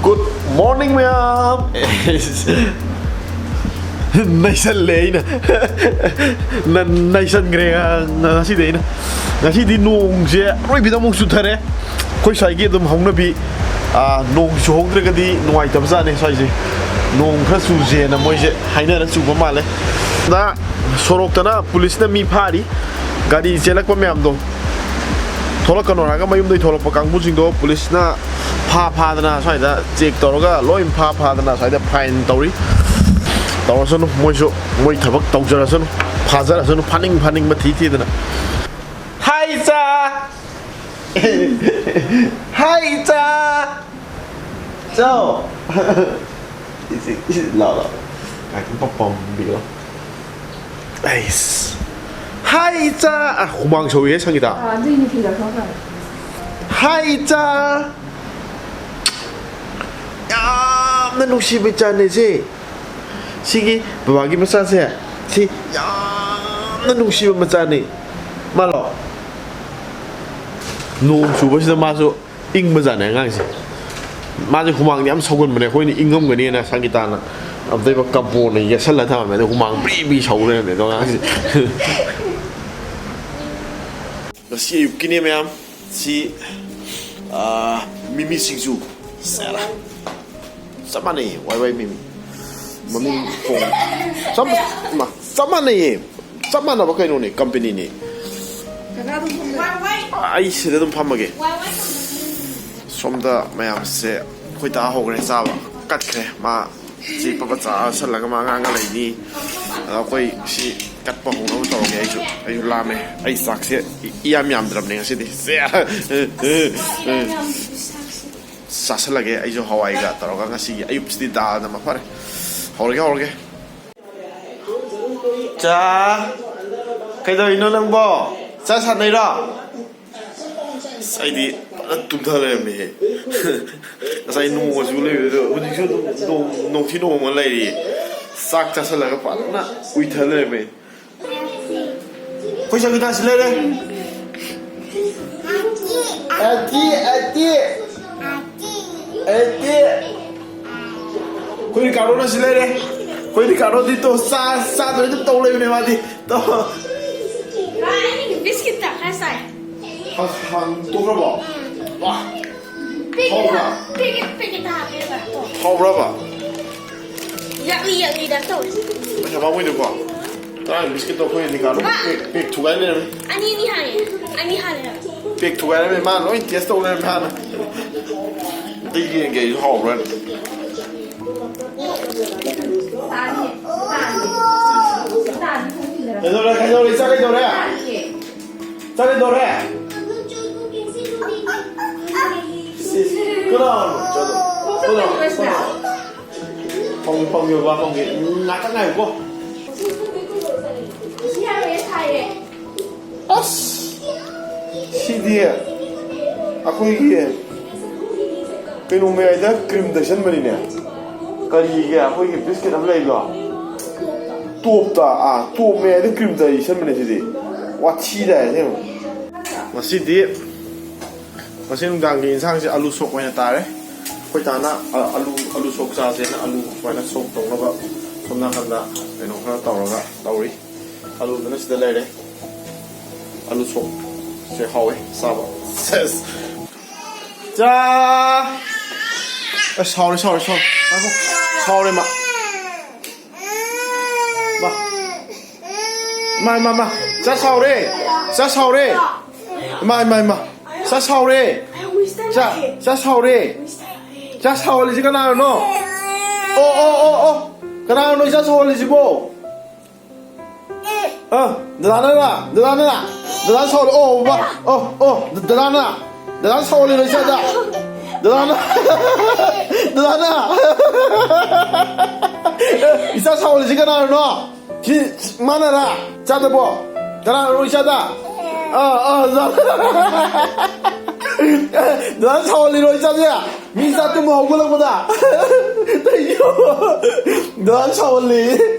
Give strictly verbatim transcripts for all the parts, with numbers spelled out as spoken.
Good morning, ꯃꯌꯥꯝ꯫ ꯅꯩꯁꯜꯂꯦ ꯑꯩꯅ꯫ ꯅ-, ꯅꯩꯁꯟꯈ꯭ꯔꯦ ꯉ-, ꯉꯁꯤꯗꯤ ꯑꯩꯅ꯫ ꯉꯁꯤꯗꯤ ꯅꯣꯡꯁꯦ ꯑꯔꯣꯏꯕꯤꯗ ꯑꯃꯨꯛ ꯆꯨꯊꯔꯦ꯫ ꯑꯩꯈꯣꯏ ꯁ꯭ꯋꯥꯏꯒꯤ ꯑꯗꯨꯝ ꯍꯧꯅꯕꯤ, ꯑꯥ, ꯅꯣꯡ ꯆꯨꯍꯧꯗ꯭ꯔꯒꯗꯤ ꯅꯨꯡꯉꯥꯏꯇꯕꯖꯥꯠꯅꯦ ꯁ꯭ꯋꯥꯏꯁꯦ꯫ ꯅꯣꯡ ꯈꯔ ꯆꯨꯁꯦꯅ ꯃꯣꯏꯁꯦ ꯍꯥꯏꯅꯔ ꯆꯨꯕ ꯃꯥꯜꯂꯦ꯫ ꯗ ꯁꯣꯔꯣꯛꯇꯅ ꯄꯨꯂꯤꯁꯅ ꯃꯤ ꯐꯥꯔꯤ꯫ ꯒꯥꯔꯤ ꯆꯦꯜꯂꯛꯄ ꯃꯌꯥꯝꯗꯣ ꯊꯣꯛꯂꯛꯀꯅꯣ ꯍꯥꯏꯔꯒ ꯃꯌꯨꯝꯗꯒꯤ ꯊꯣꯛꯂꯛꯄ ꯀꯥꯡꯕꯨꯁꯤꯡꯗꯣ ꯄꯨꯂꯤꯁꯅ ꯐꯥ ꯐꯥꯗꯅ ꯁ꯭ꯋꯥꯏꯗ ꯆꯦꯛ ꯇꯧꯔꯒ ꯂꯣꯏ ꯐꯥ ꯐꯥꯗꯅ ꯁ꯭ꯋꯥꯏꯗ ꯐꯥꯏꯟ ꯇꯧꯔꯤ꯫ ꯇꯧꯔꯁꯅꯨ, ꯃꯣꯏꯁꯨ ꯃꯣꯏ ꯊꯕꯛ ꯇꯧꯖꯔꯁꯅꯨ, ꯐꯥꯖꯔꯁꯅꯨ, ꯐꯥꯅꯤꯡ ꯐꯥꯅꯤꯡꯕ ꯊꯤ ꯊꯤꯗꯅ꯫ ꯍꯥꯏ ꯏꯆꯥ! ꯍꯥꯏ ꯏꯆꯥ! ꯆꯥꯎ! ꯏꯆꯦ, ꯏꯆꯦ, ꯂꯥꯎ, ꯂꯥꯎ꯫ ꯉꯥꯏꯈꯣ, ꯄꯝ-, ꯄꯝꯕꯤꯔꯣ꯫ ꯑꯩꯁ꯫ ꯍꯥꯏ ꯏꯆꯥ! ꯑ, ꯍꯨꯃꯥꯡ ꯁꯧꯏꯍꯦ, ꯁꯪꯒꯤꯇꯥ꯫ ꯑꯥ, ꯑꯗꯨꯏꯅꯤ ꯐꯤꯗ ꯊꯣꯛꯈ꯭ꯔꯕ꯫ ꯍꯥꯏ ꯏꯆꯥ! ꯌꯥꯝꯅ ꯅꯨꯡꯁꯤꯕ ꯏꯆꯥꯅꯦ ꯁꯤ꯫ ꯁꯤꯒꯤ ꯕꯕꯥꯒꯤ ꯃꯆꯥꯁꯦ, ꯁꯤ ꯌꯥꯝꯅ ꯅꯨꯡꯁꯤꯕ ꯃꯆꯥꯅꯤ꯫ ꯃꯥꯂꯣ? ꯅꯣꯡ ꯆꯨꯕꯁꯤꯗ ꯃꯥꯁꯨ ꯏꯪꯕꯖꯥꯠꯅꯦ ꯑꯉꯥꯡꯁꯦ꯫ ꯃꯥꯁꯦ ꯍꯨꯃꯥꯡꯗꯤ ꯌꯥꯝ ꯁꯧꯒꯟꯕꯅꯦ, ꯑꯩꯈꯣꯏꯅ ꯏꯪꯉꯝꯒꯅꯤꯅ ꯁꯪꯒꯤꯇꯥꯅ ꯑꯝꯇꯩꯕ ꯀꯝꯄꯣꯔꯠꯅ ꯌꯦꯠꯁꯜꯂ ꯊꯝꯃꯝꯃꯦ, ꯑꯗꯣ ꯍꯨꯃꯥꯡ ꯕ꯭ꯔꯤ ꯕ꯭ꯔꯤ ꯁꯧ ꯂꯩꯔꯝꯃꯦ ꯑꯗꯣ ꯑꯉꯥꯡꯁꯦ꯫ ꯉꯁꯤ ꯑꯌꯨꯛꯀꯤꯅꯦ ꯃꯌꯥꯝ, ꯁꯤ, ꯑꯥ, ꯃꯤꯃꯤ ꯁꯤꯡꯖꯨ꯫ ꯁꯦꯔꯥ꯫ ꯆꯞ ꯃꯥꯟꯅꯩꯌꯦ, ꯋꯥꯏ ꯋꯥꯏ ꯃꯤꯃꯤ꯫ ꯃꯃꯤꯡ ꯊꯣꯡ-, ꯆꯞ, ꯃꯥ, ꯆꯞ ꯃꯥꯟꯅꯩꯌꯦ꯫ ꯆꯞ ꯃꯥꯟꯅꯕ ꯀꯩꯅꯣꯅꯦ, ꯀꯝꯄꯦꯅꯤꯅꯦ꯫ ꯀꯅꯥꯗꯣ ꯐꯝꯃꯦ? ꯑꯩ ꯁꯤꯗ ꯑꯗꯨꯝ ꯐꯝꯃꯒꯦ꯫ ꯁꯣꯝꯗ ꯃꯌꯥꯝꯁꯦ ꯑꯩꯈꯣꯏ ꯗꯥ ꯍꯧꯈ꯭ꯔꯦ ꯆꯥꯕ꯫ ꯀꯠꯈ꯭ꯔꯦ꯫ ꯃꯥ ꯁꯤ ꯄꯠ ꯄꯠ ꯆꯥꯁꯜꯂꯒ ꯃꯥ ꯑꯉꯥꯡꯒ ꯂꯩꯅꯤ꯫ ꯑꯗ ꯑꯩꯈꯣꯏ ꯁꯤ ꯀꯠꯄ ꯍꯧꯅꯕ ꯇꯧꯔꯒꯦ꯫ ꯑꯩꯁꯨ, ꯑꯩꯁꯨ ꯂꯥꯝꯃꯦ꯫ ꯑꯩ ꯆꯥꯛꯁꯦ ꯏ-, ꯏꯌꯥꯝ ꯌꯥꯝꯗ꯭ꯔꯕꯅꯦ ꯉꯁꯤꯗꯤ꯫ ꯁꯦ꯫ ꯆꯥꯁꯜꯂꯒꯦ ꯑꯩꯁꯨ ꯍꯋꯥꯏꯒ ꯇꯧꯔꯒ ꯉꯁꯤꯒꯤ ꯑꯌꯨꯛꯁꯤꯗꯤ ꯗꯥꯜꯅ ꯃꯐꯔꯦ꯫ ꯍꯧꯔꯒꯦ, ꯍꯧꯔꯒꯦ꯫ ꯆꯥ, ꯀꯩꯗꯧꯔꯤꯅꯣ ꯅꯪꯕꯣ? ꯆꯥ ꯁꯥꯟꯅꯩꯔꯣ? ꯑꯁ, ꯑꯩꯗꯤ ꯐꯖꯅ ꯇꯨꯝꯊ ꯂꯩꯔꯝꯃꯦꯍꯦ꯫ ꯉꯁꯥꯏ ꯅꯣꯡꯒ ꯆꯨ ꯂꯩꯕꯗꯣ ꯍꯧꯖꯤꯛꯁꯨ ꯑꯗꯨꯝ ꯅꯣꯡ, ꯅꯣꯡꯊꯤ ꯅꯣꯡꯃ ꯂꯩꯔꯤ꯫ ꯆꯥꯛ ꯆꯥꯁꯜꯂꯒ ꯐꯖꯅ ꯎꯏꯊ ꯂꯩꯔꯝꯃꯦ꯫ ꯑꯩꯈꯣꯏ ꯁꯪꯒꯤꯇꯥꯁꯤ ꯂꯩꯔꯦ꯫ ꯑꯇꯤ, ꯑꯇꯤ꯫ ꯑꯇꯤ꯫ ꯑꯩꯈꯣꯏ ꯔꯤꯀꯥꯔꯗꯣꯅ ꯁꯤ ꯂꯩꯔꯦ꯫ ꯑꯩꯈꯣꯏ ꯔꯤꯀꯥꯔꯗꯣꯗꯤ ꯇꯣ ꯆꯥ ꯆꯥꯗꯣꯏ ꯑꯗꯨꯝ ꯇꯧ ꯂꯩꯕꯅꯦ ꯃꯥꯗꯤ꯫ ꯇꯣ꯫ ꯕꯤꯁꯀꯤꯠꯇ ꯈꯔ ꯆꯥꯏ꯫ ꯍꯥꯡ ꯇꯣꯛꯈ꯭ꯔꯕꯣ? ꯋꯥ꯫ ꯄꯦꯀꯦꯠ ꯍꯥꯎꯕ꯭ꯔꯥ? ꯄꯦꯀꯦꯠ ꯄꯦꯀꯦꯠꯇ ꯍꯥꯞꯄꯦꯕ꯫ ꯍꯥꯎꯕ꯭ꯔꯕ? ꯌꯥꯛꯂꯤ ꯌꯥꯛꯂꯤꯗ ꯇꯧꯋꯦ꯫ ꯄꯩꯁꯥ ꯄꯥꯝꯃꯨꯏꯗꯀꯣ꯫ ꯇꯔꯥ ꯕꯤꯁꯀꯤꯠꯇꯣ ꯑꯩꯈꯣꯏ ꯅꯤꯀꯥꯗꯣ ꯄꯦꯛ ꯄꯦꯛ ꯊꯨꯒꯥꯏ ꯂꯩꯔꯝꯃꯦ꯫ ꯑꯅꯤ ꯑꯅꯤ ꯍꯥꯜꯂꯦ꯫ ꯑꯅꯤ ꯍꯥꯜꯂꯦ꯫ ꯄꯦꯛ ꯊꯨꯒꯥꯏꯔꯝꯃꯦ꯫ ꯃꯥꯅ ꯂꯣꯏ ꯇꯦꯁ ꯇꯧ ꯂꯩꯔꯝꯃꯦ ꯍꯥꯟꯅ꯫ ꯑꯝꯇ ꯌꯦꯡꯒꯦ ꯑꯩꯁꯨ ꯍꯥꯎꯕ꯭ꯔꯥꯅ꯫ ꯀꯩꯗꯧꯔꯦ? ꯀꯩꯗꯧꯔꯦ? ꯏꯆꯥ ꯀꯩꯗꯧꯔꯦ? ꯏꯆꯥ ꯀꯩꯗꯧꯔꯦ? ꯀꯅꯥꯅꯣ? ꯆꯠꯂꯣ꯫ ꯀꯅꯥꯅꯣ? ꯀꯅꯥꯅꯣ? ꯐꯝꯒꯦ, ꯐꯝꯒꯦ, ꯕꯕꯥ, ꯐꯝꯒꯦ꯫ ꯉꯥꯛꯇꯪ ꯉꯥꯏꯌꯨꯀꯣ꯫ ꯑꯁ! ꯁꯤꯗꯤ ꯑꯩꯈꯣꯏꯒꯤ ꯀꯩꯅꯣ ꯃꯌꯥꯏꯗ ꯀ꯭ꯔꯤꯝ ꯇꯩꯁꯟꯕꯅꯤꯅꯦ꯫ ꯀꯔꯤꯒꯤ ꯑꯩꯈꯣꯏꯒꯤ ꯕꯤꯁꯀꯤꯠ ꯑꯃ ꯂꯩꯕꯗꯣ? ꯇꯣꯞꯇ, ꯑꯥ, ꯇꯣꯞ ꯃꯌꯥꯏꯗ ꯀ꯭ꯔꯤꯝ ꯇꯩꯁꯟꯕꯅꯦ ꯁꯤꯗꯤ꯫ ꯋꯥꯊꯤ ꯇꯥꯏ ꯑꯁꯦꯡꯕ꯫ ꯉꯁꯤꯗꯤ ꯉꯁꯤ ꯅꯨꯡꯗꯥꯡꯒꯤ ꯏꯟꯁꯥꯡꯁꯦ ꯑꯂꯨ ꯁꯣꯛ ꯑꯣꯏꯅ ꯇꯥꯔꯦ꯫ ꯑꯩꯈꯣꯏ ꯇꯥꯅ, ꯑ, ꯑꯂꯨ, ꯑꯂꯨ ꯁꯣꯛ ꯆꯥꯁꯦꯅ ꯑꯂꯨ ꯁꯨꯃꯥꯏꯅ ꯁꯣꯛ ꯇꯧꯅꯕ ꯁꯣꯝ ꯅꯥꯀꯟꯗ ꯀꯩꯅꯣ ꯈꯔ ꯇꯧꯔꯒ ꯇꯧꯔꯤ꯫ ꯑꯂꯨꯗꯨꯅ ꯁꯤꯗ ꯂꯩꯔꯦ꯫ ꯑꯂꯨ ꯁꯣꯛꯁꯦ ꯍꯥꯎꯋꯦ ꯆꯥꯕ꯫ ꯁꯦꯁ! ꯆꯥ! ꯑꯁ, ꯁꯥꯎꯔꯦ, ꯁꯥꯎꯔꯦ, ꯁꯥꯎꯔꯦ꯫ ꯉꯥꯏꯈꯣ꯫ ꯁꯥꯎꯔꯦ ꯃꯥ꯫ ꯃꯥ꯫ ꯃꯥ, ꯃꯥ, ꯃꯥ꯫ ꯆꯥ ꯁꯥꯎꯔꯦ꯫ ꯆꯥ ꯁꯥꯎꯔꯦ꯫ ꯏꯃꯥ, ꯏꯃꯥ, ꯏꯃꯥ꯫ ꯆꯥ ꯁꯥꯎꯔꯦ꯫ ꯆꯥ, ꯆꯥ ꯁꯥꯎꯔꯦ꯫ ꯆꯥ ꯁꯥꯎꯍꯜꯂꯤꯁꯤ ꯀꯅꯥꯅꯣ? ꯑꯣ, ꯑꯣ, ꯑꯣ, ꯑꯣ꯫ ꯀꯅꯥꯅꯣ ꯏꯆꯥ ꯁꯥꯎꯍꯜꯂꯤꯁꯤꯕꯣ? ꯑ, ꯗꯗꯥꯅ, ꯗꯗꯥꯅ, ꯗꯗꯥ ꯁꯥꯎꯍꯜꯂꯤ꯫ ꯑꯣ, ꯕꯕꯥ꯫ ꯑꯣ, ꯑꯣ, ꯗꯗꯥꯅ꯫ ꯗꯗꯥꯅ ꯁꯥꯎꯍꯜꯂꯤꯔꯣ ꯏꯆꯥꯗ? ꯗꯗꯥꯅ꯫ ꯗꯗꯥꯅ꯫ ꯏꯆꯥ ꯁꯥꯎꯍꯜꯂꯤꯁꯤ ꯀꯅꯥꯅꯣ? ꯁꯤ ꯃꯥꯅꯔꯥ? ꯆꯥꯗꯕꯣ? ꯀꯅꯥꯅꯣ ꯏꯆꯥꯗ? ꯑꯥ, ꯑꯥ, ꯆꯥ-, ꯗꯗꯥ ꯁꯥꯎꯍꯜꯂꯤꯔꯣ ꯏꯆꯥꯁꯦ? ꯃꯤ ꯏꯆꯥ ꯇꯨꯝꯕ ꯍꯧꯒꯠꯂꯛꯄꯗ꯫ ꯗꯗꯥ ꯁꯥꯎꯍꯜꯂꯤ꯫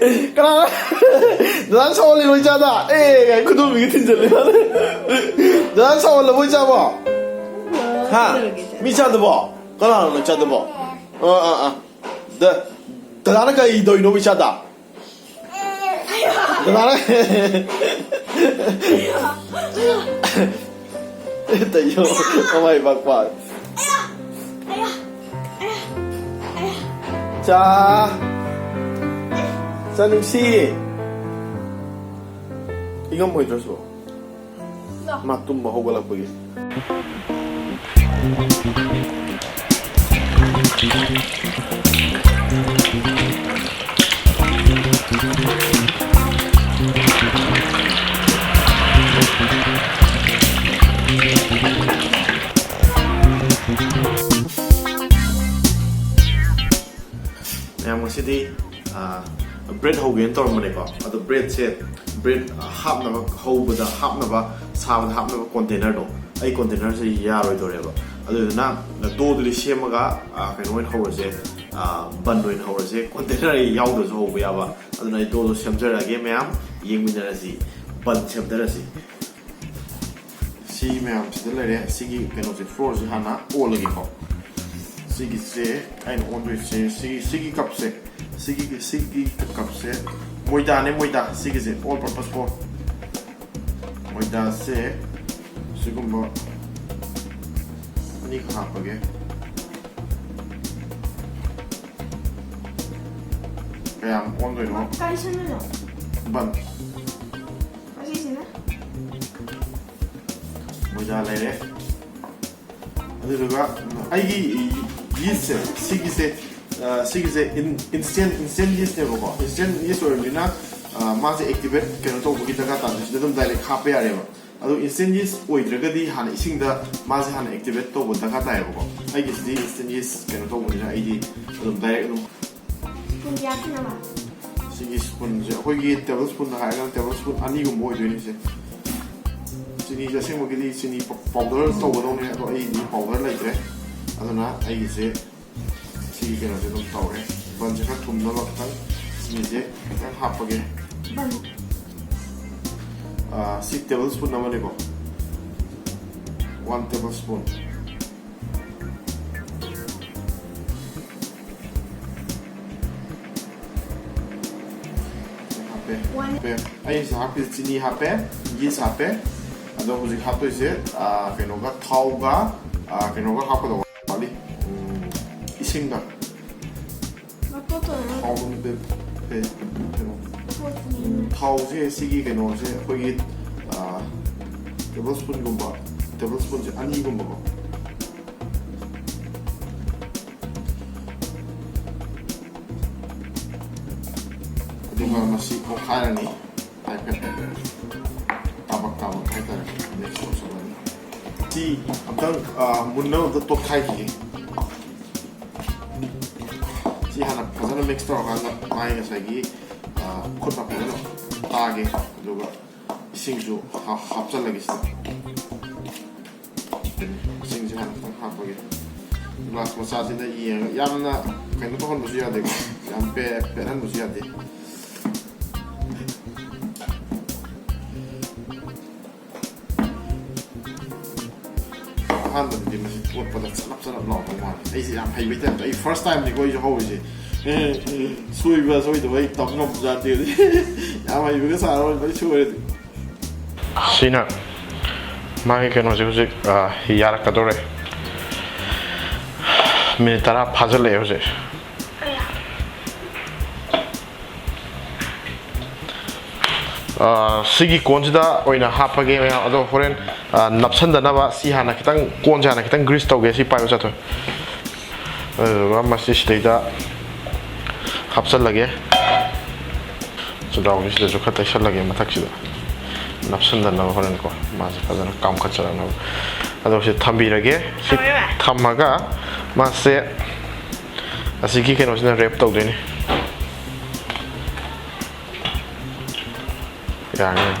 ꯀꯅꯥ? ꯗꯗꯥ ꯁꯥꯎꯍꯜꯂꯤꯔꯣ ꯏꯆꯥꯗ? ꯑꯦ, ꯈꯨꯗꯣꯝꯕꯤꯒ ꯊꯤꯟꯖꯜꯂꯤ ꯃꯥꯅ꯫ ꯗꯗꯥ ꯁꯥꯎꯍꯜꯂꯕꯣ ꯏꯆꯥꯕꯣ? ꯍꯥ? ꯃꯤ ꯆꯥꯗꯕꯣ? ꯀꯅꯥꯅꯣ ꯆꯥꯗꯕꯣ? ꯑꯥ, ꯑꯥ, ꯑꯥ꯫ ꯗ-, ꯗꯗꯥꯅ ꯀꯩ ꯇꯧꯔꯤꯅꯣ ꯏꯆꯥꯗ? ꯗꯗꯥꯅ ꯇꯩꯌꯣ꯫ ꯀꯃꯥꯏ ꯄꯥꯛꯄ? ꯆꯥ꯫ ꯆꯥ ꯅꯨꯡꯁꯤ꯫ ꯏꯉꯝ ꯍꯣꯏꯗ꯭ꯔꯁꯨ꯫ ꯃꯥ ꯇꯨꯝꯕ ꯍꯧꯒꯠꯂꯛꯄꯒꯤ꯫ ꯃꯌꯥꯝ, ꯉꯁꯤꯗꯤ, ꯑ, bread ꯍꯧꯒꯦꯅ ꯇꯧꯔꯝꯕꯅꯦꯀꯣ꯫ ꯑꯗꯣ breadꯁꯦ, bread ꯍꯥꯞꯅꯕ, ꯍꯧꯕꯗ ꯍꯥꯞꯅꯕ, ꯁꯥꯕꯗ ꯍꯥꯞꯅꯕ containerꯗꯣ, ꯑꯩ containerꯁꯦ ꯌꯥꯔꯣꯏꯗꯧꯔꯦꯕ꯫ ꯑꯗꯨꯗꯨꯅ doughꯗꯨꯗꯤ ꯁꯦꯝꯃꯒ, ꯑ, ꯀꯩꯅꯣ ꯑꯣꯏꯅ ꯍꯧꯔꯁꯦ, ꯑ, bun ꯑꯣꯏꯅ ꯍꯧꯔꯁꯦ, container ꯑꯩ ꯌꯥꯎꯗ꯭ꯔꯁꯨ ꯍꯧꯕ ꯌꯥꯕ꯫ ꯑꯗꯨꯅ ꯑꯩ doughꯗꯣ ꯁꯦꯝꯖꯔꯛꯑꯒꯦ, ꯃꯌꯥꯝ ꯌꯦꯡꯃꯤꯟꯅꯔꯁꯤ꯫ Bun ꯁꯦꯝꯖꯔꯁꯤ꯫ ꯁꯤ ꯃꯌꯥꯝꯁꯤꯗ ꯂꯩꯔꯦ꯫ ꯁꯤꯒꯤ ꯀꯩꯅꯣꯁꯦ, flourꯁꯦ ꯍꯥꯟꯅ ꯑꯣꯜꯂꯒꯦꯀꯣ꯫ ꯁꯤꯒꯤꯁꯦ ꯑꯩꯅ ꯑꯣꯟꯗꯣꯏꯁꯦ, ꯁꯤꯒꯤ, ꯁꯤꯒꯤ cupꯁꯦ, ꯁꯤꯒꯤ, ꯁꯤꯒꯤ cupꯁꯦ ꯃꯣꯏꯗꯥꯅꯦ, ꯃꯣꯏꯗꯥ꯫ ꯁꯤꯒꯤꯁꯦ all purpose flour꯫ ꯃꯣꯏꯗꯥꯁꯦ ꯁꯤꯒꯨꯝꯕ ꯑꯅꯤꯈꯛ ꯍꯥꯞꯄꯒꯦ꯫ ꯀꯌꯥꯝ ꯑꯣꯟꯗꯣꯏꯅꯣ? ꯀꯥꯏ ꯁꯦꯝꯗꯣꯏꯅꯣ? Bun꯫ ꯑꯁꯤꯁꯤꯅ? ꯃꯣꯏꯗꯥ ꯂꯩꯔꯦ꯫ ꯑꯗꯨꯗꯨꯒ ꯑꯩꯒꯤ yeastꯁꯦ, ꯁꯤꯒꯤꯁꯦ, ꯑ, ꯁꯤꯒꯤꯁꯦ in-, instant, instant yeastꯅꯦꯕꯀꯣ꯫ Instant yeast ꯑꯣꯏꯔꯕꯅꯤꯅ, ꯑ, ꯃꯥꯁꯦ activate ꯀꯩꯅꯣ ꯇꯧꯕꯒꯤ ꯗꯔꯀꯥꯔ ꯇꯥꯗꯦ, ꯁꯤꯗ ꯑꯗꯨꯝ direct ꯍꯥꯞꯄ ꯌꯥꯔꯦꯕ꯫ ꯑꯗꯣ instant yeast ꯑꯣꯏꯗ꯭ꯔꯒꯗꯤ ꯍꯥꯟꯅ ꯏꯁꯤꯡꯗ ꯃꯥꯁꯦ ꯍꯥꯟꯅ activate ꯇꯧꯕ ꯗꯔꯀꯥꯔ ꯇꯥꯏꯌꯦꯕꯀꯣ꯫ ꯑꯩꯒꯤꯁꯤꯗꯤ instant yeast ꯀꯩꯅꯣ ꯇꯧꯕꯅꯤꯅ ꯑꯩꯗꯤ ꯑꯗꯨꯝ direct ꯑꯗꯨꯝ Spoon ꯀꯌꯥ ꯁꯤꯖꯤꯟꯅꯕ? ꯁꯤꯒꯤ spoonꯁꯦ ꯑꯩꯈꯣꯏꯒꯤ table spoonꯗ ꯍꯥꯏꯔꯒꯅ table spoon ꯑꯅꯤꯒꯨꯝꯕ ꯑꯣꯏꯗꯣꯏꯅꯦ ꯁꯦ꯫ ꯆꯤꯅꯤꯁꯦ ꯑꯁꯦꯡꯕꯒꯤꯗꯤ ꯆꯤꯅꯤ ꯄ-, powder ꯇꯧꯒꯗꯧꯅꯦ, ꯑꯗꯣ ꯑꯩꯗꯤ powder ꯂꯩꯇ꯭ꯔꯦ꯫ ꯑꯗꯨꯅ ꯑꯩꯒꯤꯁꯦ ꯁꯤꯒꯤ ꯀꯩꯅꯣꯁꯦ ꯑꯗꯨꯝ ꯇꯧꯔꯦ꯫ Bunꯁꯦ ꯈꯔ ꯊꯨꯝꯅꯕ ꯈꯤꯇꯪ ꯆꯤꯅꯤꯁꯦ ꯈꯤꯇꯪ ꯍꯥꯞꯄꯒꯦ꯫ Bun꯫ ꯑꯥ, ꯁꯤ table spoon ꯑꯃꯅꯦꯀꯣ꯫ One table spoon꯫ ꯄꯦ꯫ ꯑꯩ ꯍꯧꯖꯤꯛ ꯍꯥꯞꯄꯤꯁꯦ ꯆꯤꯅꯤ ꯍꯥꯞꯄꯦ, yeast ꯍꯥꯞꯄꯦ꯫ ꯑꯗꯣ ꯍꯧꯖꯤꯛ ꯍꯥꯞꯇꯣꯏꯁꯦ, ꯑ, ꯀꯩꯅꯣꯒ, ꯊꯥꯎꯒ, ꯑ, ꯀꯩꯅꯣꯒ ꯍꯥꯞꯀꯗꯧꯕ ꯋꯥꯠꯂꯤ꯫ ꯎꯝ, ꯏꯁꯤꯡꯒ꯫ ꯃꯄꯣꯠꯇꯣ ꯊꯥꯎ ꯅꯠꯇꯦ, ꯀꯩ, ꯀꯩꯅꯣ꯫ ꯃꯄꯣꯠꯇꯨꯅꯤ꯫ ꯎꯝ, ꯊꯥꯎꯁꯦ, ꯁꯤꯒꯤ ꯀꯩꯅꯣꯁꯦ ꯑꯩꯈꯣꯏꯒꯤ, ꯑ, table spoonꯒꯨꯝꯕ, table spoonꯁꯦ ꯑꯅꯤꯒꯨꯝꯕꯀꯣ꯫ ꯑꯗꯨꯒ ꯃꯁꯤ ꯑꯣꯠꯈꯥꯏꯔꯅꯤ꯫ ꯍꯥꯏꯐꯦꯠ ꯇꯥꯕꯛ ꯇꯥꯕꯛ ꯍꯥꯏꯇꯥꯔꯦ, mix ꯇꯧꯁꯜꯂꯅꯤ꯫ ꯁꯤ ꯑꯝꯇꯪ, ꯑ, ꯃꯨꯟꯅꯕ ꯑꯝꯇ ꯇꯣꯠꯈꯥꯏꯈꯤꯒꯦ꯫ ꯁꯤ ꯍꯥꯟꯅ ꯐꯖꯅ mix ꯇꯧꯔꯀꯥꯟꯗ ꯃꯥꯒꯤ ꯉꯁꯥꯏꯒꯤ, ꯑ, ꯈꯨꯠꯅ ꯐꯖꯅ ꯇꯥꯒꯦ, ꯑꯗꯨꯒ ꯏꯁꯤꯡꯁꯨ ꯍꯥ-, ꯍꯥꯞꯆꯜꯂꯒꯦ ꯁꯤꯗ꯫ ꯏꯁꯤꯡꯁꯦ ꯍꯥꯟꯅ ꯈꯤꯇꯪ ꯍꯥꯞꯄꯒꯦ꯫ Glass ꯃꯆꯥꯁꯤꯗ ꯌꯦꯡꯉꯒ, ꯌꯥꯝꯅ ꯀꯩꯅꯣ ꯇꯧꯍꯟꯕꯁꯨ ꯌꯥꯗꯦꯀꯣ, ꯌꯥꯝ ꯄꯦ-, ꯄꯦꯠꯍꯟꯕꯁꯨ ꯌꯥꯗꯦ꯫ ꯑꯍꯥꯟꯕꯗꯗꯤ ꯃꯁꯤ ꯊꯣꯠꯄꯗ ꯆꯅꯞ ꯆꯅꯞ ꯂꯥꯎꯗꯧ ꯃꯥꯜꯂꯦ꯫ ꯑꯩꯁꯦ ꯌꯥꯝ ꯍꯩꯕꯩ ꯇꯥꯏꯞꯇ, ꯑꯩ first timeꯅꯤꯀꯣ ꯑꯩꯁꯨ ꯍꯧꯔꯤꯁꯦ꯫ ꯁꯣꯏꯕ ꯁꯣꯏꯗꯕ ꯑꯩ ꯇꯝ ꯉꯝꯕꯖꯥꯠ ꯅꯠꯇꯦ꯫ ꯌꯥꯝ ꯍꯩꯕꯒ ꯁꯥꯔ ꯂꯣꯏ ꯁꯣꯏꯔꯗꯤ꯫ ꯁꯤꯅ ꯃꯥꯒꯤ ꯀꯩꯅꯣꯁꯦ ꯍꯧꯖꯤꯛ, ꯑ, ꯌꯥꯔꯛꯀꯗꯧꯔꯦ꯫ ꯃꯤꯅꯤꯠ ꯇꯔꯥ ꯐꯥꯖꯤꯜꯂꯛꯑꯦ ꯍꯧꯖꯤꯛ꯫ ꯑ, ꯁꯤꯒꯤ ꯀꯣꯟꯁꯤꯗ ꯑꯣꯏꯅ ꯍꯥꯞꯄꯒꯦ ꯃꯌꯥꯝ꯫ ꯑꯗꯣ ꯍꯣꯔꯦꯟ, ꯑ, ꯅꯞꯁꯟꯗꯅꯕ ꯁꯤ ꯍꯥꯟꯅ ꯈꯤꯇꯪ, ꯀꯣꯟꯁꯦ ꯍꯥꯟꯅ ꯈꯤꯇꯪ grease ꯇꯧꯒꯦ꯫ ꯁꯤ ꯄꯥꯏꯌꯨ ꯆꯠꯊꯣꯏ꯫ ꯑꯗꯨꯗꯨꯒ ꯃꯁꯤ ꯁꯤꯗꯩꯗ ꯍꯥꯞꯆꯜꯂꯒꯦ꯫ ꯆꯨꯗꯥꯎꯁꯤꯗꯁꯨ ꯈꯔ ꯇꯩꯁꯜꯂꯒꯦ ꯃꯊꯛꯁꯤꯗ, ꯅꯞꯁꯟꯗꯅꯕ ꯍꯣꯔꯦꯟꯀꯣ, ꯃꯥꯁꯦ ꯐꯖꯅ ꯀꯥꯝꯈꯠꯆꯔꯛꯅꯕ꯫ ꯑꯗꯣ ꯁꯤ ꯊꯝꯕꯤꯔꯒꯦ꯫ ꯁꯤ ꯊꯝꯃꯒ ꯃꯥꯁꯦ ꯑꯁꯤꯒꯤ ꯀꯩꯅꯣꯁꯤꯅ wrap ꯇꯧꯗꯣꯏꯅꯤ꯫ ꯌꯥꯔꯅꯤ꯫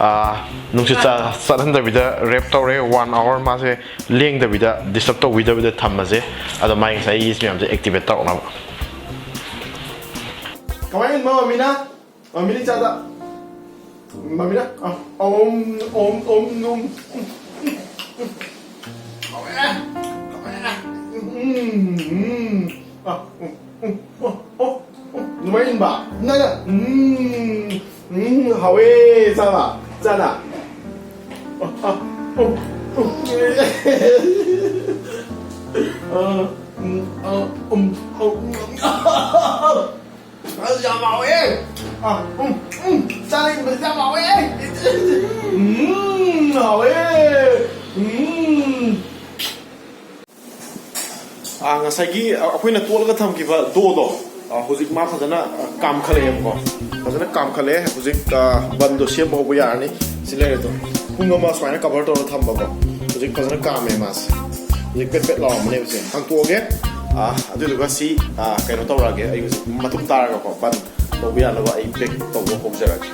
ꯑꯥ, ꯅꯨꯡꯁꯤꯠ ꯆ-, ꯆꯠꯍꯟꯗꯕꯤꯗ wrap ꯇꯧꯔꯦ꯫ One hour ꯃꯥꯁꯦ ꯂꯦꯡꯗꯕꯤꯗ, disturb ꯇꯧꯕꯤꯗꯕꯤꯗ ꯊꯝꯃꯁꯦ꯫ ꯑꯗꯣ ꯃꯥꯒꯤ ꯉꯁꯥꯏ yeast ꯃꯌꯥꯝꯁꯦ activate ꯇꯧꯔꯛꯅꯕ꯫ ꯀꯃꯥꯏꯅ ꯃꯃꯤꯅ? ꯃꯃꯤꯅ ꯆꯥꯗ꯫ ꯃꯃꯤꯅ? ꯑ, ꯑꯣꯝ, ꯑꯣꯝ, ꯑꯣꯝ, ꯑꯣꯝ꯫ ꯎꯝ, ꯎꯝ꯫ ꯑ, ꯎꯝ, ꯎꯝ, ꯑ, ꯎꯝ, ꯎꯝ, ꯑ, ꯑꯣ, ꯎꯝ꯫ ꯃꯥꯏꯟꯕ ꯅꯪꯅ ꯎꯝ ꯎꯝ ꯍꯥꯎꯋꯦ ꯆꯥꯕ ꯆꯥꯅ ꯑ, ꯑ, ꯎꯝ, ꯎꯝ, ꯑ, ꯎꯝ, ꯑ, ꯎꯝ, ꯑ, ꯎꯝ, ꯑ, ꯌꯥꯝ ꯍꯥꯎꯋꯦ ꯑ, ꯎꯝ, ꯎꯝ, ꯆꯥꯅꯤꯡꯕꯁꯦ ꯌꯥꯝ ꯍꯥꯎꯋꯦ ꯎꯝ ꯍꯥꯎꯋꯦ ꯎꯝ ꯑꯥ, ꯉꯁꯥꯏꯒꯤ, ꯑ, ꯑꯩꯈꯣꯏꯅ ꯇꯣꯠꯂꯒ ꯊꯝꯈꯤꯕ ꯗꯣꯗꯣ, ꯑ, ꯍꯧꯖꯤꯛ ꯃꯥ ꯐꯖꯅ, ꯑ, ꯀꯥꯝꯈꯠꯂꯛꯑꯦꯕꯀꯣ꯫ ꯐꯖꯅ ꯀꯥꯝꯈꯠꯂꯛꯑꯦ꯫ ꯍꯧꯖꯤꯛ, ꯑ, ꯕꯟꯗꯣ ꯁꯦꯝꯕ ꯍꯧꯕ ꯌꯥꯔꯅꯤ꯫ ꯁꯤ ꯂꯩꯔꯦ ꯑꯗꯣ꯫ ꯄꯨꯡ ꯑꯃ ꯁꯨꯃꯥꯏꯅ ꯀꯚꯔ ꯇꯧꯔ ꯊꯝꯕꯀꯣ꯫ ꯍꯧꯖꯤꯛ ꯐꯖꯅ ꯀꯥꯝꯃꯦ ꯃꯥꯁꯦ꯫ ꯍꯧꯖꯤꯛ ꯄꯦꯠ ꯄꯦꯠ ꯂꯥꯎꯔꯝꯃꯅꯦꯕꯁꯦ꯫ ꯍꯥꯡꯇꯣꯛꯑꯒꯦ꯫ ꯑ, ꯑꯗꯨꯗꯨꯒ ꯁꯤ, ꯑ, ꯀꯩꯅꯣ ꯇꯧꯔꯛꯑꯒꯦ꯫ ꯑꯩ ꯍꯧꯖꯤꯛ ꯃꯇꯨꯝ ꯇꯥꯔꯒꯀꯣ ꯕꯟ ꯇꯧꯕ ꯌꯥꯅꯕ ꯑꯩ ꯄꯦꯛ ꯇꯧꯕ ꯍꯧꯖꯔꯒꯦ꯫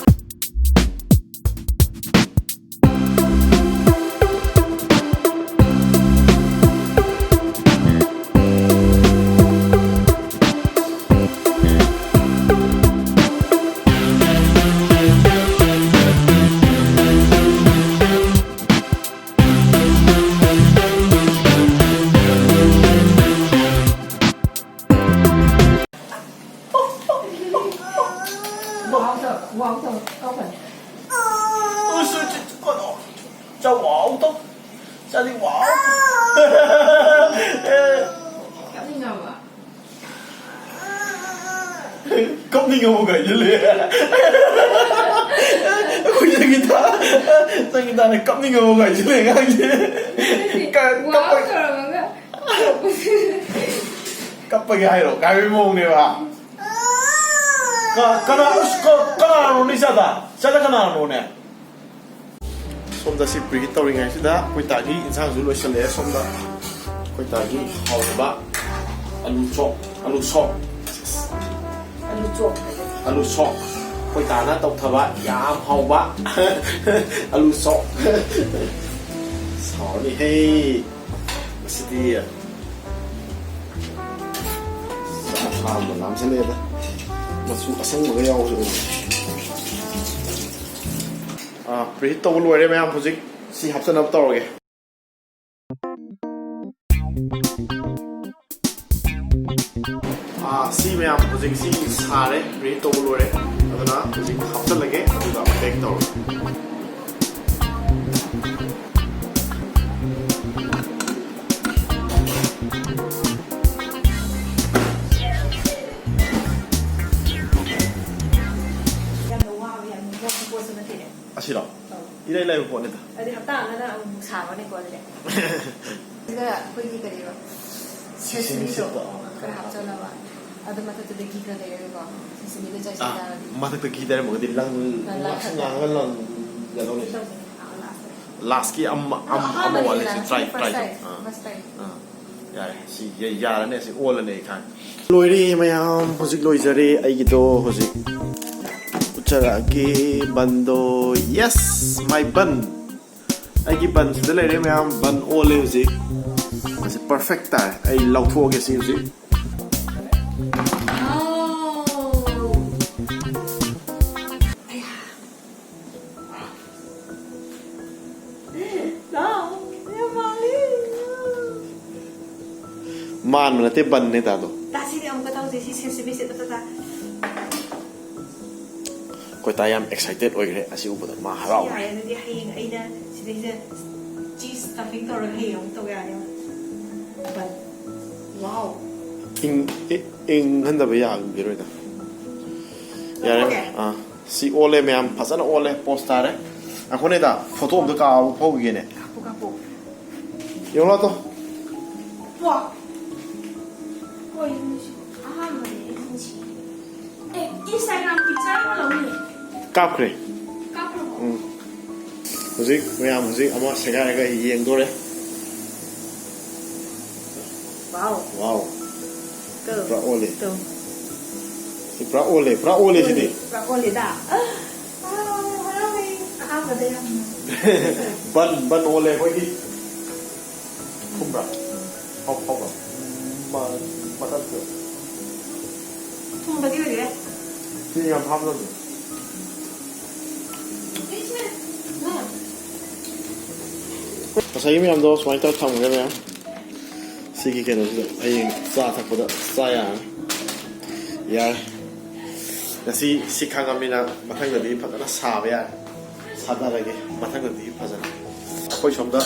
ꯆꯥꯎ ꯋꯥꯎ ꯇꯧ꯫ ꯆꯥꯗꯤ ꯋꯥꯎ꯫ ꯀꯞꯅꯤꯡꯉꯕ? ꯀꯞꯅꯤꯡꯉꯕ ꯀꯥꯏꯁꯤꯜꯂꯦ꯫ ꯑꯩꯈꯣꯏ ꯁꯪꯒꯤꯇꯥ, ꯁꯪꯒꯤꯇꯥꯅ ꯀꯞꯅꯤꯡꯉꯕ ꯀꯥꯏꯁꯤꯜꯂꯦ ꯑꯉꯥꯡꯁꯦ꯫ ꯀ-, ꯋꯥꯎ ꯀꯞꯄ-, ꯇꯧꯔꯝꯃꯒ ꯀꯞꯄꯁꯦ꯫ ꯀꯞꯄꯒꯦ ꯍꯥꯏꯔꯣ? ꯀꯥꯏꯕꯩ ꯃꯑꯣꯡꯅꯦꯕ꯫ ꯀ-, ꯀꯅꯥ-, ꯑꯁ, ꯀ-, ꯀꯅꯥꯅꯣꯅꯦ ꯏꯆꯥꯗ? ꯏꯆꯥꯗ ꯀꯅꯥꯅꯣꯅꯦ? ꯁꯣꯝꯗ ꯁꯤ ꯄ꯭ꯔꯤꯍꯤꯠ ꯇꯧꯔꯤꯉꯩꯁꯤꯗ ꯑꯩꯈꯣꯏ ꯇꯥꯒꯤ ꯏꯟꯁꯥꯡꯁꯨ ꯂꯣꯏꯁꯤꯜꯂꯛꯑꯦ꯫ ꯁꯣꯝꯗ ꯑꯩꯈꯣꯏ ꯇꯥꯒꯤ ꯍꯥꯎꯔꯕ ꯑꯂꯨ ꯆꯣꯞ, ꯑꯂꯨ ꯁꯣꯛ꯫ ꯑꯂꯨ ꯆꯣꯞ꯫ ꯑꯂꯨ ꯁꯣꯛ꯫ ꯑꯩꯈꯣꯏ ꯇꯥꯅ ꯇꯧꯊꯕ ꯌꯥꯝ ꯍꯥꯎꯕ ꯑꯂꯨ ꯁꯣꯛ꯫ ꯁꯥꯎꯔꯅꯤ ꯍꯦ꯫ ꯃꯁꯤꯗꯤ ꯆꯥꯛ ꯂꯥꯝꯕ ꯂꯥꯝꯁꯜꯂꯛꯑꯦꯗ꯫ ꯃꯆꯨ ꯑꯁꯪꯕꯒ ꯌꯥꯎꯕꯁꯦ ꯎꯕꯗ꯫ ꯑꯥ, ꯄ꯭ꯔꯤꯍꯤꯠ ꯇꯧꯕ ꯂꯣꯏꯔꯦ ꯃꯌꯥꯝ꯫ ꯍꯧꯖꯤꯛ ꯁꯤ ꯍꯥꯞꯆꯅꯕ ꯇꯧꯔꯒꯦ꯫ ꯑ, ꯑꯥ, ꯁꯤ ꯃꯌꯥꯝ ꯍꯧꯖꯤꯛ ꯁꯤ ꯁꯥꯔꯦ, ꯄ꯭ꯔꯤ ꯍꯤꯠ ꯇꯧꯕ ꯂꯣꯏꯔꯦ꯫ ꯑꯗꯨꯅ ꯍꯧꯖꯤꯛ ꯍꯥꯞꯆꯜꯂꯒꯦ, ꯑꯗꯨꯒ ꯕꯦꯛ ꯇꯧꯔꯒꯦ꯫ ꯌꯥꯝꯅ ꯋꯥꯕ, ꯌꯥꯝꯅ ꯃꯣꯠꯄ ꯄꯣꯠꯁꯨ ꯅꯠꯇꯦꯅꯦ꯫ ꯑꯁꯤꯔꯣ? ꯑꯧ꯫ ꯏꯔꯥꯏ ꯂꯥꯏꯕ ꯄꯣꯠꯅꯤꯗ꯫ ꯑꯗꯨꯗꯤ ꯍꯞꯇꯥ ꯑꯃꯗ ꯑꯃꯨꯛ ꯁꯥꯕꯅꯦꯀꯣ ꯑꯗꯨꯗꯤ꯫ ꯑꯗꯨꯒ ꯑꯩꯈꯣꯏꯒꯤ ꯀꯔꯤꯕ? Sesame ꯁꯦꯁꯃꯤꯗꯣ seed ꯇꯣ, ꯑꯥ, ꯈꯔ ꯍꯥꯞꯆꯜꯂꯕ꯫ ꯑꯗꯨ ꯃꯊꯛꯇꯨꯗ ꯘꯤ ꯈꯔ ꯇꯩꯔꯒꯀꯣ, ꯁꯦꯁꯃꯤꯗꯣ ꯑꯥ, ꯆꯥꯏꯁꯤꯟꯅꯔꯗꯤ꯫ ꯃꯊꯛꯇ ꯘꯤ ꯇꯩꯔꯝꯃꯒꯗꯤ ꯂꯪ, ꯂꯪ ꯉꯥꯡꯁꯪ ꯈꯠꯇꯣꯛꯑꯦ꯫ ꯉꯥꯡꯉꯒ ꯂꯪꯒꯗꯧꯅꯤ꯫ ꯇꯧꯕꯅꯦ, ꯑꯥ, ꯂꯥꯁꯇ꯫ ꯂꯥꯁꯀꯤ ꯑꯃ, ꯑꯗꯣ ꯑꯃ, ꯑꯃ ꯑꯍꯥꯟꯕꯗꯗꯤ ꯋꯥꯠꯂꯦ, ꯁꯤ last try, first try time, ꯇꯧ꯫ ꯑꯥ꯫ First time꯫ ꯑꯥ꯫ ꯌꯥꯔꯦ, ꯁꯤ ꯌꯥ-, ꯌꯥꯔꯅꯤ, ꯁꯤ ꯑꯣꯜꯂꯅꯤ ꯑꯩ ꯈꯪꯉꯦ꯫ ꯂꯣꯏꯔꯦ ꯃꯌꯥꯝ, ꯍꯧꯖꯤꯛ ꯂꯣꯏꯖꯔꯦ ꯑꯩꯒꯤꯗꯣ꯫ ꯍꯧꯖꯤꯛ ꯎꯠꯆꯔꯛꯑꯒꯦ ꯕꯟꯗꯣ꯫ Yes, my bun꯫ ꯑꯩꯒꯤ ꯕꯟꯁꯤꯗ ꯂꯩꯔꯦ ꯃꯌꯥꯝ, ꯕꯟ ꯑꯣꯜꯂꯦ ꯍꯧꯖꯤꯛ꯫ ꯃꯁꯤ perfect ꯇꯥꯔꯦ꯫ ꯑꯩ ꯂꯧꯊꯣꯛꯑꯒꯦ ꯁꯤ ꯍꯧꯖꯤꯛ꯫ ꯃꯥꯟꯕ ꯅꯠꯇꯦ, ꯕꯟꯅꯦ ꯇꯥꯗꯣ꯫ ꯇꯥꯁꯤꯗꯤ ꯑꯃꯨꯛꯀ ꯇꯧꯁꯦ, ꯁꯤ ꯁꯦꯁꯃꯤ ꯁꯤꯗ ꯇꯥ꯫ ꯑꯩꯈꯣꯏ ꯇꯥ ꯌꯥꯝ excited ꯑꯣꯏꯈ꯭ꯔꯦ ꯑꯁꯤ ꯎꯕꯗ, ꯃꯥ ꯍꯔꯥꯎꯔꯦ꯫ ꯌꯥꯔꯦ, ꯑꯗꯨꯗꯤ ꯍꯌꯦꯡ ꯑꯩꯅ ꯁꯤꯗꯩꯁꯤꯗ cheese stuffing ꯇꯧꯔꯒ ꯍꯌꯦꯡ ꯑꯃꯨꯛ ꯇꯧ ꯌꯥꯅꯤ꯫ But, wow꯫ ꯏꯪ-, ꯏ-, ꯏꯪꯍꯟꯗꯕ ꯌꯥꯈꯤꯔꯣꯏꯗ꯫ ꯌꯥꯔꯦ꯫ Okay꯫ ꯑꯥ, ꯁꯤ ꯑꯣꯜꯂꯦ ꯃꯌꯥꯝ, ꯐꯖꯅ ꯑꯣꯜꯂꯦ, ꯄꯣꯁ ꯇꯥꯔꯦ꯫ ꯑꯩꯈꯣꯏꯅꯦꯗ ꯐꯣꯇꯣ ꯑꯝꯇ ꯀꯥꯞꯄ ꯐꯧꯈꯤꯒꯦꯅꯦ꯫ ꯀꯥꯞꯄꯨ, ꯀꯥꯞꯄꯨ꯫ ꯌꯦꯡꯉꯣ ꯇꯣ꯫ ꯋꯥ꯫ ꯀꯩꯅꯣ ꯁꯤ? ꯑꯍꯥꯟꯕꯅꯦ ꯑꯩ ꯁꯤ꯫ ꯑꯦ, Instagram picture ꯑꯃ ꯂꯧꯅꯤ꯫ ꯀꯥꯞꯈ꯭ꯔꯦ꯫ ꯀꯥꯞꯈ꯭ꯔꯕꯣ? ꯎꯝ꯫ ꯍꯧꯖꯤꯛ ꯃꯌꯥꯝ ꯍꯧꯖꯤꯛ ꯑꯃ ꯁꯦꯒꯥꯏꯔꯒ ꯌꯦꯡꯗꯣꯔꯦ꯫ Wow꯫ Wow꯫ ꯀꯣ꯫ ꯄꯨꯔꯥ ꯑꯣꯜꯂꯦ꯫ ꯀꯣ꯫ ꯁꯤ ꯄꯨꯔꯥ ꯑꯣꯜꯂꯦ, ꯄꯨꯔꯥ ꯑꯣꯜꯂꯦ ꯁꯤꯗꯤ꯫ ꯄꯨꯔꯥ ꯑꯣꯜꯂꯦꯗ꯫ ꯑꯥ, ꯍꯔꯥꯎꯋꯦ꯫ ꯑꯍꯥꯟꯕꯗ ꯌꯥꯝꯅ꯫ ꯕꯟ, ꯕꯟ ꯑꯣꯜꯂꯦ ꯑꯩꯈꯣꯏꯒꯤ꯫ ꯊꯨꯝꯕ꯭ꯔꯥ? ꯍꯥꯎ-, ꯍꯥꯎꯕ꯭ꯔꯥ? ꯃ-, ꯃꯇꯟꯗꯣ꯫ ꯊꯨꯝꯕꯗꯤ ꯑꯣꯏꯗꯦ꯫ ꯆꯤꯅꯤ ꯌꯥꯝ ꯍꯥꯞꯄꯗꯣ꯫ ꯉꯁꯥꯏꯒꯤ ꯃꯌꯥꯝꯗꯣ ꯁꯨꯃꯥꯏꯅ ꯇꯧꯔ ꯊꯝꯈ꯭ꯔꯦ ꯃꯌꯥꯝ꯫ ꯁꯤꯒꯤ ꯀꯩꯅꯣꯁꯤꯗ ꯍꯌꯦꯡ ꯆꯥ ꯊꯛꯄꯗ ꯆꯥ ꯌꯥꯔꯅꯤ꯫ ꯌꯥꯔꯦ꯫ ꯉꯁꯤ ꯁꯤ ꯈꯪꯉꯝꯅꯤꯅ ꯃꯊꯪꯗꯗꯤ ꯐꯖꯅ ꯁꯥꯕ ꯌꯥꯔꯦ꯫ ꯁꯥꯟꯅꯔꯒꯦ ꯃꯊꯪꯗꯗꯤ ꯐꯖꯅ꯫ ꯑꯩꯈꯣꯏ ꯁꯣꯝꯗ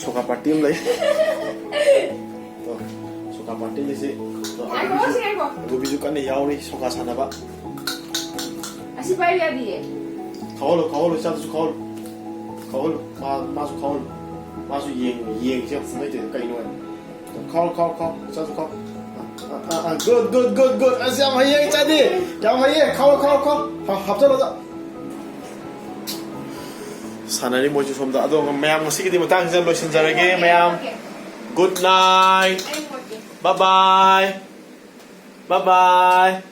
ꯁꯣꯀꯥ ꯄꯥꯔꯇꯤ ꯑꯃ ꯂꯩ꯫ ꯑꯣ, ꯁꯣꯀꯥ ꯄꯥꯔꯇꯤ ꯑꯃ ꯂꯩꯁꯤ꯫ ꯑꯗꯣ ꯉꯥꯏꯈꯣ, ꯑꯒꯨꯕꯤꯁꯨ, ꯉꯥꯏꯈꯣ꯫ ꯑꯒꯨꯕꯤꯁꯨ ꯀꯟꯅ ꯌꯥꯎꯔꯤ ꯁꯣꯀꯥ ꯁꯥꯟꯅꯕ꯫ ꯑꯁꯤ ꯄꯥꯏꯕ ꯌꯥꯗꯤꯌꯦ꯫ ꯈꯥꯎꯍꯜꯂꯣ, ꯈꯥꯎꯍꯜꯂꯣ, ꯏꯆꯥꯗꯨꯁꯨ ꯈꯥꯎꯍꯜꯂꯣ꯫ ꯈꯥꯎꯍꯜꯂꯣ꯫ ꯃꯥ, ꯃꯥꯁꯨ ꯈꯥꯎꯍꯜꯂꯣ꯫ ꯃꯥꯁꯨ ꯌꯦꯡ-, ꯌꯦꯡꯁꯦ ꯌꯥꯝ ꯐꯨꯅꯩꯗꯣ ꯀꯩꯅꯣ ꯍꯥꯏꯅ꯫ ꯈꯥꯎ, ꯈꯥꯎ, ꯈꯥꯎ, ꯏꯆꯥꯁꯨ ꯈꯥꯎ꯫ ꯑ, ꯑ, ꯑ, good, good, good, good. ꯑꯁ, ꯌꯥꯝ ꯍꯩꯌꯦ, ꯏꯆꯥꯗꯤ꯫ ꯌꯥꯝ ꯍꯩꯌꯦ꯫ ꯈꯥꯎ, ꯈꯥꯎ, ꯈꯥꯎ꯫ ꯍꯥ-, ꯍꯥꯞꯆꯜꯂꯣ, ꯑꯗꯣ꯫ ꯁꯥꯟꯅꯔꯤ ꯃꯣꯏꯁꯨ ꯁꯣꯝꯗ꯫ ꯑꯗꯣ ꯃꯌꯥꯝ ꯉꯁꯤꯒꯤꯗꯤ ꯃꯇꯥꯡꯁꯤꯗ ꯂꯣꯏꯁꯤꯟꯖꯔꯒꯦ, ꯃꯌꯥꯝ꯫ Good night. Bye bye. Bye bye.